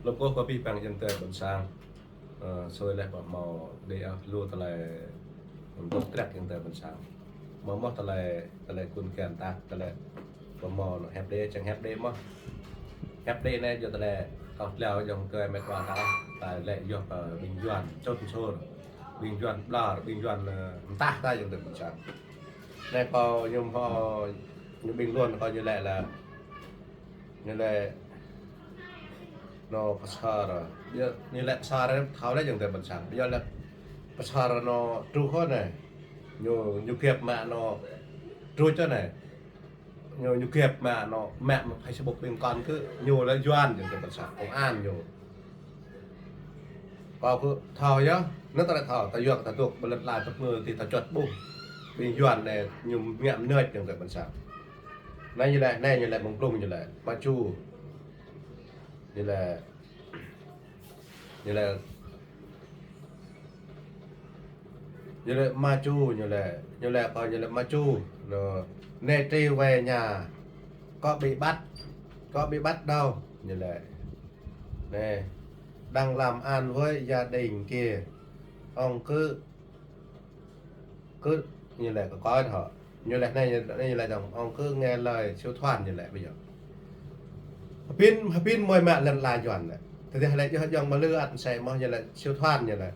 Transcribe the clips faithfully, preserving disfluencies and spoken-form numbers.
Lŏm kơ abih bang ayŏng adơi ƀôn sang. Ơ, sui leh ƀu hmâo đĭ ôh lu tơlơi dŏ trăk ayŏng adơi ƀôn sang. Hmâo mơ̆ tơlơi, tơlơi kŭn kian tah, tơlơi ƀu hmâo nô hĕp đĭ, čang hĕp đĭ mơ̆. Hĕp đĭ anai yua tơlơi kâo tlao ayŏng adơi met wa ta, ta lĕ yua kơ ƀing Yuan, čut čur. Ƀing Yuan ƀlŏr, ƀing Yuan, ơ, mơtah ta ayŏng adơi ƀôn sang. Anai kâo ñu hmâo, ñu ƀing Yuan kâo ñu lĕ la ñu lĕ nô pơsar. Ƀiă ñu lĕ pơsar thâo lĕ ayŏng adơi ƀôn sang. Ƀiă lĕ pơsar nô truh hŏ anai. Ñu, ñu kiăp mă nô truh čô anai. Ñu, ñu kiăp mă nô mă mă Facebook ƀing kon kơ ñu lĕ Yuan ayŏng adơi ƀôn sang. Công an ñu. Kâo kơ thâo yơh, anŭn ta lĕ thâo, ta yua kơ ta dŏ ƀơi lŏn tơnah tơpơ̆ng tih ta čut ƀuh. Ƀing Yuan anai ñu ngă mơnuih ayŏng adơi ƀôn sang. Anai ñu lĕ, anai ñu lĕ mơ̆ng blung ñu lĕ, mă ču. Ñu lĕ, ñu lĕ, ñu lĕ mă ču, ñu lĕ, ñu lĕ kơ ñu lĕ mă ču. Nô, anai trê wai ña, có bị bắt, có bị bắt đâu, ñu lĕ. Anai, đang làm ăn với gia đình kia. Ông cứ, cứ, ñu lĕ kơ kâo thâo. Ñu lĕ anai, ñu, ñu lĕ dong, ông cứ nghe lời Siu Thoan ñu lĕ ƀiă. Hơbĭn, hơbĭn mơi mă lŏn la Yuan lĕ. Tơdah lĕ yơh ayŏng mơlư ăt sĕ mơ̆ ñu lĕ Siu Thoan ñu lĕ.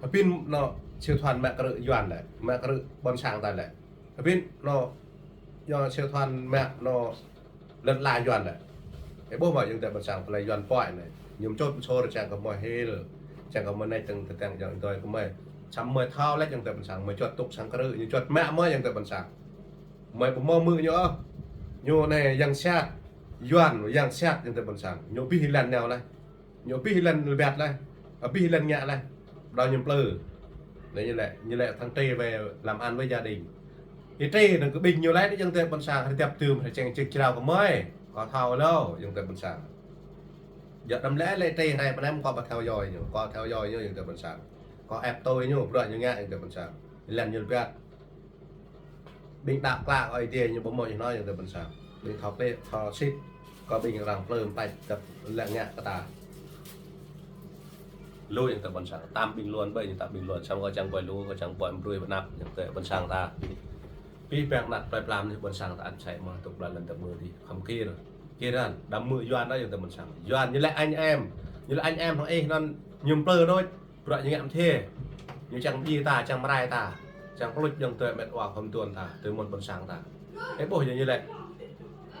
Hơbĭn nô Siu Thoan mă krư̆ Yuan lĕ, mă krư̆ ƀôn sang ta lĕ. Hơbĭn nô yua Siu Thoan mă nô lŏn la Yuan lĕ. Ih ƀuh mơ̆ ayŏng adơi ƀôn sang tơlơi Yuan pơhiăp anai. Ñu čut čur čang kơ mơi hil, čang kơ mơi nač tơ̆ng tơtăng ayŏng adơi kơ mơi. Samơ̆ mơi thâo lĕ ayŏng adơi ƀôn sang, mơi čut tŭk sang krư̆, ñu čut mă mơi ayŏng adơi ƀôn sang. Mơi ƀu hmâo hmư̆ ñu ôh. Ñu anai yang sat, Yuan yang sat ayŏng adơi ƀôn sang. Ñu abih lăn nao leh. Ñu abih lăn lơbat leh. Abih lăn ngă leh. Đao ñu plư. Anai ñu lĕ, ñu lĕ thâo trê wai làm ăn với gia đình. Ih trê nô kơ ƀing ñu lĕ ayŏng adơi ƀôn sang, hơdip tơm, hơčeng čik črao kơ mơi. Kâo thâo lu ayŏng adơi ƀôn sang. Yua đăm lĕ lĕ trê anai pơ anai mơ̆ kâo ƀu theo dõi ñu, kâo theo dõi ñu ayŏng adơi ƀôn sang. Kâo ĕp tui ñu, bruă ñu ngă ayŏng adơi ƀôn sang. Lăn ñu lơbat. Ƀing đaŏ klă kơ Ơi Adai ñu ƀu hmâo ñu nao ayŏng adơi ƀôn sang. Ƀing thâo klĕ, thâo sĭt, kơ ƀing arăng plư mơtač kơ lĕ ngă kơ ta. Lu ayŏng adơi ƀôn sang, tam ƀing Yuan ƀơi ñu tam ƀing Yuan, samơ̆ kâo čang ƀuai lu, kâo čang ƀuai mơdrui pơnăp ayŏng adơi ƀôn sang ta. Abih bang ană plơi pla mơnuih ƀôn sang ta ăt sĕ mơ̆ tŭk blan lăn tơmư̆ dih, khŏm kir. Kir anŭn, đăm hmư̆ Yuan đôč ayŏng adơi ƀôn sang. Yuan ñu lĕ anh em, ñu lĕ anh em hăng ih anŭn ñu plư đôč. Bruă ñu ngă mơ̆ thê. Ñu čang djai ta, čang mrai ta, čang pơluč ayŏng adơi met wa khŏm tuan ta, tui mơ̆n ƀôn sang ta. Ih ƀuh yơh ñu lĕ.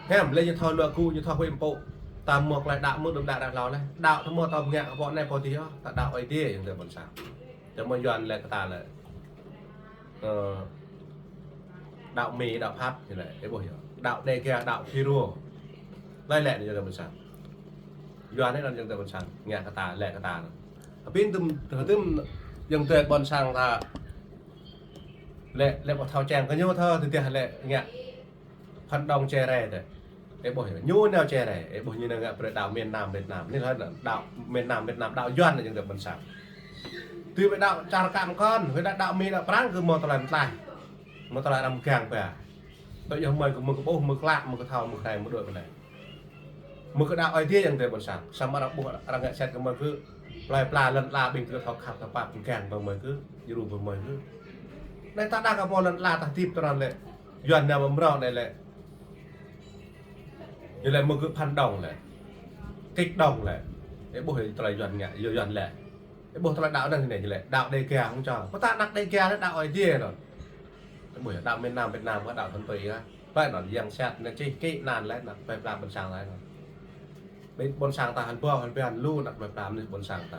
Hiam, lĕ ñu thâo luă gŭ, ñu thâo huĭ pơpŭ. Ta hmâo tơlơi đaŏ mơ̆ đưm đă đă hlâo leh. Đaŏ ta hmâo ta ngă kơ pô anai pô adih ôh, ta đaŏ Ơi Adai ayŏng adơi ƀôn sang. Čang mơ̆ Yuan lĕ kơ ta lĕ. Ơ, đaŏ Mi, đaŏ Pháp ñu lĕ, ih ƀuh yơh. Đaŏ Đêga, đaŏ Fulro. Laih lĕ ñu ayŏng adơi ƀôn sang. Yuan anai anŭn ayŏng adơi ƀôn sang, ngă kơ ta, lĕ kơ ta anŭn. Hơbĭn tơm, tơm ayŏng adơi ƀôn sang ta. Lĕ, lĕ ƀu thâo čang kơ ñu thâo, tơdah lĕ ngă phản động Jrai tơ. Ih ƀuh yơh, ñu nao Jrai, ih ƀuh ñu nao ngă brơi đaŏ miền Nam Việt Nam. Anai lĕ đaŏ miền Nam Việt Nam, đaŏ Yuan anŭn ayŏng adơi ƀôn sang. Tui ƀơi đaŏ čar kăm kon, ƀơi đaŏ Mi đaŏ Prang kơ hmâo tơlơi mơtlaih. Hmâo tơlơi arăng mơgang ba. Tui yơh mơi kơ mơi kơ ƀuh, mơi klă, mơi kơ thâo, mơi kơ rai, mơi đuaĭ pơ anai. Mơi kơ đaŏ Ơi Adai ayŏng adơi ƀôn sang. Samơ̆ arăng ƀuh arăng ngă sĕt kơ mơi kơ plơi pla lŏn la ƀing kơ thâo khăp thâo pap mơgang ba mơi kơ, djru ba mơi kơ. Anai ta đaŏ kơ hmâo lŏn la ta hơdip tơrăn lĕ. Yuan nao mrâo anai lĕ. Ñu lĕ mơi kơ phản động lĕ. Kích động lĕ. Ih ƀuh tơlơi Yuan ngă, Yuan lĕ. Ih ƀuh tơlơi đaŏ anŭn anai ñu lĕ, đaŏ Đêga hŏng čô. Pơtă anăk Đêga lĕ đaŏ Ơi Adai anŭn. Ih ƀuh đaŏ miền Nam Việt Nam kơ đaŏ thâo tui yơh. Ƀai anŭn yang sat anŭn čih kĭ anŭn lĕ anăk plơi pla ƀôn sang lĕ anŭn. Ƀing ƀôn sang ta hơbâo hơbâo lu anăk plơi pla mơnuih ƀôn sang ta.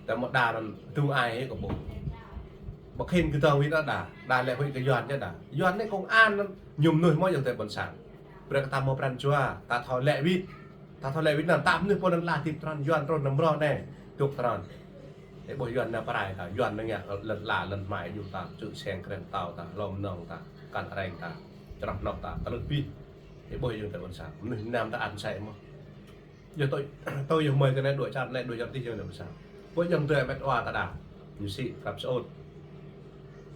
Ta mơ̆ đa anŭn tŭ ai hĭ kơ ƀuh. Ƀu khĭn kơ tơ̆ng wĭt đa, đa lĕ huĭ kơ Yuan čơ đa. Yuan anai công an anŭn ñu mơnuih mơ̆ ayŏng adơi ƀôn sang. Brơi kơ ta hmâo pran jua, ta thâo lĕ wĭt. Ta thâo lĕ wĭt anŭn, ta mơnuih pô anŭn la hơdip tơrăn Yuan trŭn nao mrâo anai, dŏ tơrăn. Ih ƀuh Yuan nao pơrai ta, Yuan nao ngă lŏn la, lŏn hmai djuh ta, čư̆ seng krĕng tao ta, hlô mơnơ̆ng ta, kăn areng ta, črŏh anŏk ta, tơlơi abih. Ih ƀuh ayŏng adơi ƀôn sang, mơnuih Nam ta ăt sĕ mơ̆. Yơh tui, tui yơh mơi kơ anai dŏ čar anai dŏ čar adih ayŏng adơi ƀôn sang. Pô ayŏng adơi met wa ta đa. Ñu sĭ krăp sơut.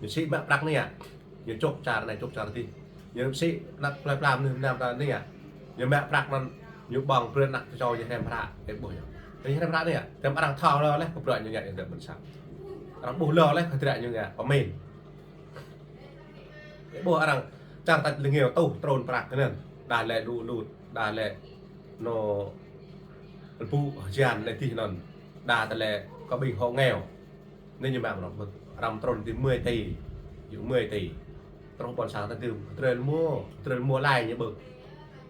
Ñu sĭ mă prăk anai yơh. Ñu čŏk čar anai čŏk čar adih. Ñu sĭ anăk plơi pla mơnuih Nam ta anai yơh. Ñu mă prăk anŭn Ñu ƀơ̆ng brơi ană tơčô ñu hrăm hră, ih ƀuh yơh. Ñu hrăm hră anai yơh, tơm arăng thâo lơ laih kơ bruă ñu ngă, yơh tơm ƀôn sang. Arăng ƀuh lơ laih kơ bruă ñu ngă, pơmĭn. Ih ƀuh arăng čang tač lơngeo tuh trŭn prăk kơ anŭn. Đa lĕ lu lu, đa lĕ nô lơbŭ hơjan lĕ tih anŭn. Đa tơlĕ kơ ƀing hộ nghèo. Anai ñu mă mơnơ̆ng ƀơ̆ng, arăng trŭn tih mười tỷ, yua mười tỷ. Truh ƀôn sang ta dưm, hơdrơi lơmô, hơdrơi lơmô lai ñu ƀơ̆ng.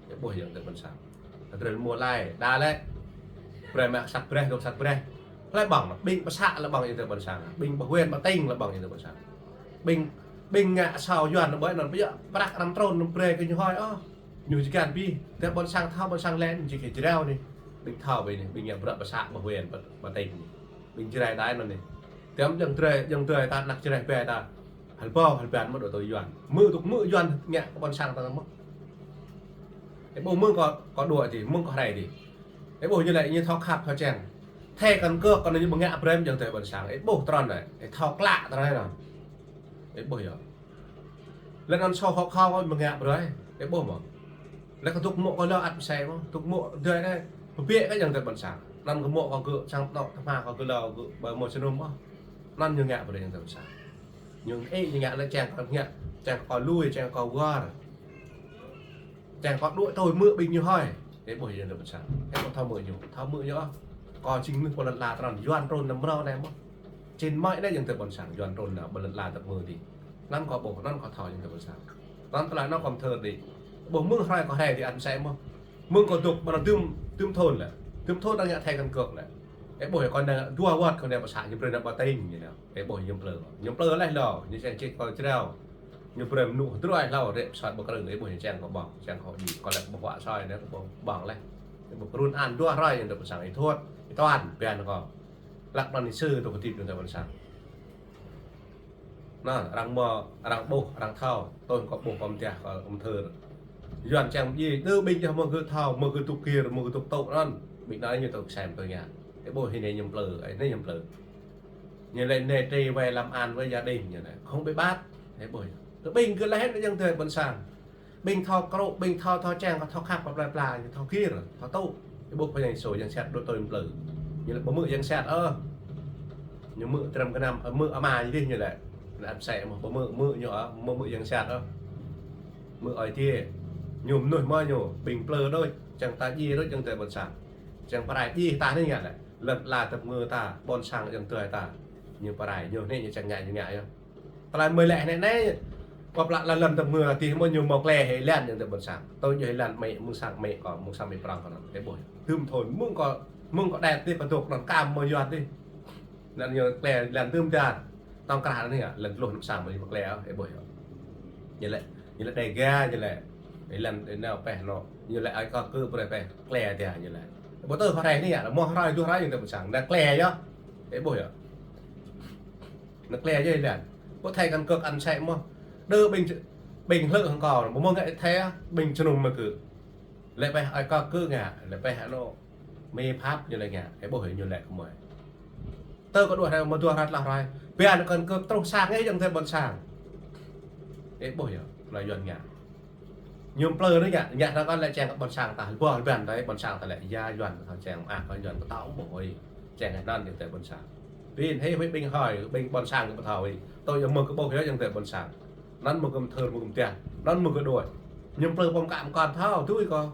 Ih ƀuh yơh tơm ƀôn sang. Hơdrơi lơmô lai, đa lĕ. Brơi mă sat brơi, dŏ sat brơi. Lĕ ƀơ̆ng, ƀing pơsă lĕ ƀơ̆ng yơh tơm ƀôn sang. Ƀing pơhuĭ pơtĭng lĕ ƀơ̆ng yơh tơm ƀôn sang. Ƀing, ƀing ngă asâo Yuan ƀơi anŭn, ƀơi yơh, prăk arăng trŭn, brơi kơ ñu hơi ôh. Ñu či găn ƀĭ, tơm ƀôn sang thâo, ƀôn sang lĕ, ñu či kơ jrao anai. Ƀing thâo ƀơi anai, ƀing ngă bruă pơsă pơhuĭ pơtĭng. Ƀing Jrai ta anŭn anai. Tơm jơ̆ng Jrai, jơ̆ng Jrai ta, ană Jrai ƀĕ ta. Hơbâo, hơbăn mơ̆ dŏ tui Yuan. Mơ̆ dŏ, mơ̆ Yuan ngă kơ ƀôn sang ta mơ̆. Ih ƀuh mơ̆ng kâo, kâo đuaĭ tih, mơ̆ng kâo hrơi tih. Ih ƀuh ñu lĕ, ñu thâo khăp, thâo čang. Thẻ căn cước kâo anai ñu ƀu ngă brơi mơ̆ jơ̆ng tơm ƀôn sang. Ih ƀuh trŭn anai, ih thâo klă trŭn anai. Ih ƀuh yơh. Lĕ anŭn sổ hộ khẩu kâo ƀu ngă brơi. Ih ƀuh mơ̆. Lĕ kơ dŏ mơ̆ kâo lơ ăt mơsĕ mơ̆. Dŏ mơ̆ dơi anai. Pơbiă kơ jơ̆ng tơm ƀôn sang. Anŭn kơ mơ̆ kâo gơ̆, sang tơnŏ tơma kâo gơ̆ lơ gơ̆, ƀơi mơ̆ sơnum mơ̆. Anŭn ñu ngă brơi jơ̆ng tơm ƀôn sang. Ñu ih, ñu ngă lĕ čang kâo ngă, čang kâo lui, čang kâo wơr. Čang kâo đuaĭ tui mơ̆ ƀing ñu hơi. Ih ƀuh yơh tơm ƀôn sang. Ih ƀuh thâo mơ̆ ñu, thâo mơ̆ ñu. Kâo jing mơnuih ƀơi lŏn ala trŭn, Yuan trŭn anăm mrâo anai mơ̆. Čin mơ̆ anai jơ̆ng tơm ƀôn sang, Yuan trŭn anai ƀơi lŏn ala tơm mơ̆ tih. Anŭn kâo ƀuh, anŭn kâo thâo jơ̆ng tơm ƀôn sang. Anŭn tơlơi anŭn kâo mơthơr đĭ. Ih ƀuh mơ̆ng hrơi kâo hrơi tih ăt mơsĕ mơ̆. Mơ̆ng kâo dŏ, ƀơi anŭn dưm, dưm thôn lĕ. Dưm thôn arăng ngă thẻ căn cước lĕ. Ih ƀuh yơh kâo anai dua wơ̆t kâo anai pơsă, ñu brơi anai ƀơi tĭng ñu anai. Ih ƀuh ñu plư. Ñu plư laih lơ, ñu čang čĭt kâo jrao. Ñu brơi mơnŭ hơdrơi hlâo rĕ pơsat ƀơi krơ̆ng, ih ƀuh ñu čang kâo ƀơ̆ng, čang kâo djai, kâo lĕ ƀuh huă soi anai kâo ƀơ̆ng, ƀơ̆ng laih. Ih ƀuh krŭn an dua hrơi ñu tơm ƀôn sang, ih thuăt, ih tuan, ƀiă kâo. Lăk anŭn ih sư tơ kơdip ñu tơm ƀôn sang. Anŭn, arăng mơ̆, arăng ƀuh, arăng thâo, tơl kâo ƀuh kâo mơtiah, kâo mơthơr. Yuan čang mơ̆ djai, đơ ƀing yơh mơ̆ gơ̆ thâo, mơ̆ gơ̆ dŏ gir, mơ̆ gơ̆ dŏ tŭ anŭn. Ƀing anai ñu tŭ kơsem tơ ngă. Ih ƀuh hĭ anai ñu plư, ih anai ñu plư. Ñu lĕ anai trê wai lăm an wai gia đình ñu anai. Không bị bắt. Ih ƀuh. Tơ ƀing gơ̆ laih anai jơ̆ng tơm ƀôn sang. Ƀing thâo krŭ, ƀing thâo, thâo čang, thâo khăp, pơplai pla, ñu thâo gir, thâo tŭ. Ih ƀuh pơñai sô, yang sat đuaĭ tui plư. Ñu lĕ ƀu mơ̆ yang sat ôh. Ñu mơ̆ trăm kơnăm, ơ, mơ̆ ama ñu dih ñu lĕ. Lĕ ăt mơsĕ mơ̆, ƀu mơ̆, mơ̆ ñu ôh, ƀu mơ̆ yang sat ôh. Mơ̆ ơi tiê. Ñu mơnuih mơ̆ ñu, ƀing plư đôč, čang ta djai đôč jơ̆ng tơm ƀôn sang. Čang pơrai djai ta anai ngă lĕ. Lŏn ala tơm mơ̆ ta, ƀôn sang jơ̆ng tơm ta. Ñu pơrai, ñu anai ñu čang ngă, ñu ngă yơh. Tơlơi mơi lĕ anai anai. Kâo plă lŏn tơm mơ̆ tih mơ̆ ñu mơ̆ klĕ hĭ lăn jơ̆ng tơm ƀôn sang. Tui ñu hĭ lăn mĕ, mơ̆ng sang mĕ kâo, mơ̆ng sang mĕ prŏng kâo anŭn. Ih ƀuh. Dưm thôn mơ̆ng kâo, mơ̆ng kâo đĕt tih pơdŏk anŭn kăm mơ̆ Yuan tih. Anŭn ñu klĕ lăn dưm dar. Tŏng krah anai ngă, lăn tluh anŭn sang mơ̆ ñu mơ̆ klĕ ôh, ih ƀuh yơh. Ñu lĕ, ñu lĕ Đêga, ñu lĕ. Ih lăn, ih nao pĕ anŭn. Ñu lĕ ơi kơ kơ brơi pĕ, klĕ tih ñu lĕ. Ƀu tơ hrơi anai ngă, mơ̆ hrơi dua hrơi jơ̆ng tơm ƀôn sang. Anai klĕ yơh. Ih ƀuh yơh. Anai klĕ yơh ih lăn. Ƀu thẻ căn cước ăt mơsĕ mơ̆. Đơ ƀing, ƀing hlơ̆ hăng kâo, ƀu mơ̆ ngă thẻ, ƀing jơnum mơ̆ gơ̆. Lĕ pĕ ơi kơ kơ ngă, lĕ pĕ anŭn. Mê pháp ñu lĕ ngă, ih ƀuh ñu lĕ kơmơi. Tơ kơ dua hrơi, mơ̆ dua hrơi tơlah hrơi. Ƀiă anŭn căn cước truh sang ih jơ̆ng tơm ƀôn sang. Ih ƀuh yơh, tơlơi Yuan ngă. Ñu plư anai ngă, ngă anŭn kơ lĕ čang kơ ƀôn sang ta, ƀuh ƀiă tơ ƀôn sang ta lĕ, ya Yuan ta čang mơak kơ Yuan ta tŭ ƀuh ơi. Čang anŭn jơ̆ng tơm ƀôn sang. Ƀing hĭ, hĭ ƀing hơi, ƀing ƀôn sang kơ ƀu thâo ơi. Tui yơh mơ̆ kơ ƀuh yơh jơ̆ng tơm ƀôn sang. Anŭn mơ̆ gơ̆ mơthơr mơ̆ gơ̆ mơtiah. Anŭn mơ̆ gơ̆ đuaĭ. Ñu plư pơm kăm kăn thâo, tui kâo.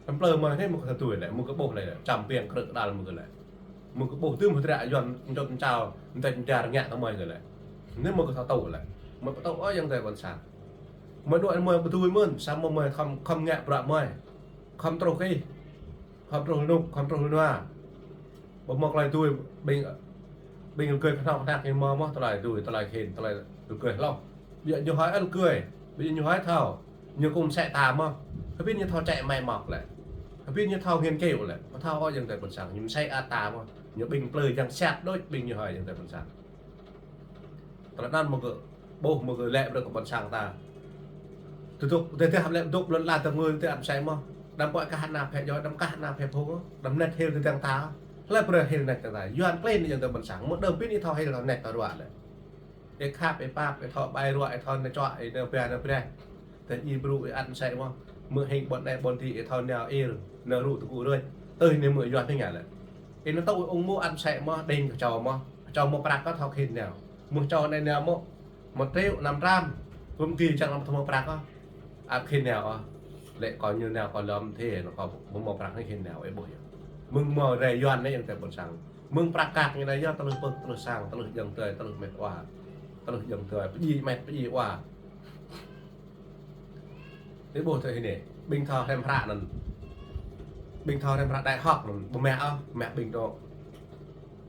Ñu plư mơ̆ anai mơ̆ kơ tui lĕ, mơ̆ kơ ƀuh lĕ, čăm piăng krư̆ kơđal mơ̆ gơ̆ lĕ. Mơ̆ kơ ƀuh dưm hơdră Yuan, mơčot mơčao, mơdĕč mơdar ngă kơ mơi gơ̆ lĕ. Anai mơ̆ kơ thâo tŭ lĕ. Mơ̆ pơtŭ ôh jơ̆ng tơm ƀôn sang. Mơi đuaĭ mơi ƀu tui mơ̆n, samơ̆ mơi khŏm, khŏm ngă bruă mơi. Khŏm truh kơ ih. Khŏm truh rơnŭk, khŏm truh rơnua. Ƀu mơ̆ tơlơi tui, ƀing, ƀing rơgơi kơhnâo kơhnăk ñu mơ̆ mơ̆ tơlơi tui, tơlơi khĭn, tơlơi rơgơi hloh. Ƀiă ñu hơi ăt rơgơi, ƀiă ñu hơi thâo. Ñu kơ mơsĕ ta mơ̆. Hơbĭn ñu thâo čĕ mơi mơ̆ lĕ. Hơbĭn ñu thâo nghiên cứu lĕ. Ƀu thâo ôh jơ̆ng tơm ƀôn sang. Ñu mơsĕ ăt ta mơ̆. Ñu ƀing plư yang sat đôč ƀing ñu hơi jơ̆ng tơm ƀôn sang. Tơlơi anŭn mơ̆ gơ̆ ƀuh mơ̆ gơ̆ lĕ brơi kơ ƀôn sang ta. Tơdŏk, tơdah lĕ dŏ lŏn ala tơm mơ̆ tơdah ăt mơsĕ mơ̆. Đăm pơ̆k kah ană phe djŏ, đăm kah ană phe phung, đăm net hil tơdang ta. Hlơi brơi hil net ta. Yuan klĕ anai jơ̆ng tơm ƀôn sang. Mơ̆ đơ ƀing ih thâo hil thâo net thâo ruă lĕ. Ih khăp, ih pap, ih thâo ƀai ruă, ih thâo net čuă, ih net ƀiă net brơi. Tơdah ih brơi ih ăt mơsĕ mơ̆. Mơ̆ hing ƀôn anai ƀôn adih ih thâo nao ih, nao rŭ tơgŭ rơ̆. Tơl anai mơ̆ Yuan hing ngă lĕ. Ih nao tŏ ung mơ̆ ăn sĕ mơ̆, đing kơ čô mơ̆. Čô mơ̆ prăk kơ thâo khĭn nao. Mơ̆ čô anai nao mơ̆ một triệu năm trăm. Công ty čang năm thâo mơ̆ prăk kơ. Ăn khĭn nao ôh. Lĕ kâo ñu nao kâo lŏm thê, nao kâo mơ̆ mơ̆ prăk anai khĭn nao, ih ƀuh yơh. Mơ̆ng mơ̆ rai Yuan anai ayŏng adơi ƀôn sang. Mơ̆ng prăk kăk ñu anai yơh tơlơi pơ̆k, tơlơi sang, tơlơi ayŏng adơi, tơlơi met wa. Tơlơi ayŏng adơi, pơdjai met, pơdjai wa. Ih ƀuh tơ hĭ anai, ƀing thâo hrăm hră anŭn. Ƀing thâo hrăm hră đại học anŭn, ƀu mă ôh, mă ƀing dŏ.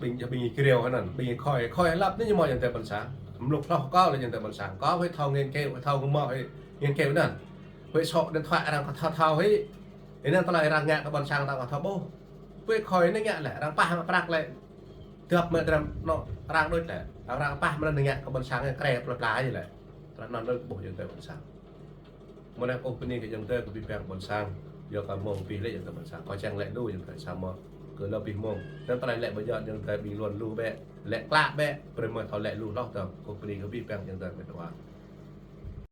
Ƀing, ƀing kriu anŭn, ƀing khôi, khôi lăp anai ñu mơ̆ ayŏng adơi ƀôn sang. Mlŭk hloh kâo lĕ ayŏng adơi ƀôn sang. Kâo huĭ thâo nghiên cứu, huĭ thâo ngă mơ̆ huĭ nghiên cứu anŭn. Huĭ sŏ điện thoại arăng kơ thâo thâo huĭ. Anŭn tơlơi arăng ngă kơ ƀôn sang ta kơ thâo ƀuh. Huĭ khôi anai ngă lĕ, arăng pah mă prăk lĕ. Dăp mă dram nŏ arăng đôč lĕ. Arăng pah mă anŭn ngă kơ ƀôn sang krê plơi pla yơh lĕ. Tơlơi anŭn đôč ƀuh ayŏng adơi ƀôn sang. Mơ̆ anai kâo bơni kơ ayŏng adơi kơ abih bang ƀôn sang. Yua kơ mông abih lĕ ayŏng adơi ƀôn sang. Kâo čang laĭ lu ayŏng adơi samơ̆ kơ lŏ abih mông. Anŭn tơlơi laĭ ƀu djơ̆ ayŏng adơi ƀing lŏn lu bĕ. Laĭ klă bĕ. Brơi mơ̆ thâo laĭ lu hloh tơ̆ng. Kâo bơni kơ abih bang ayŏng adơi met wa.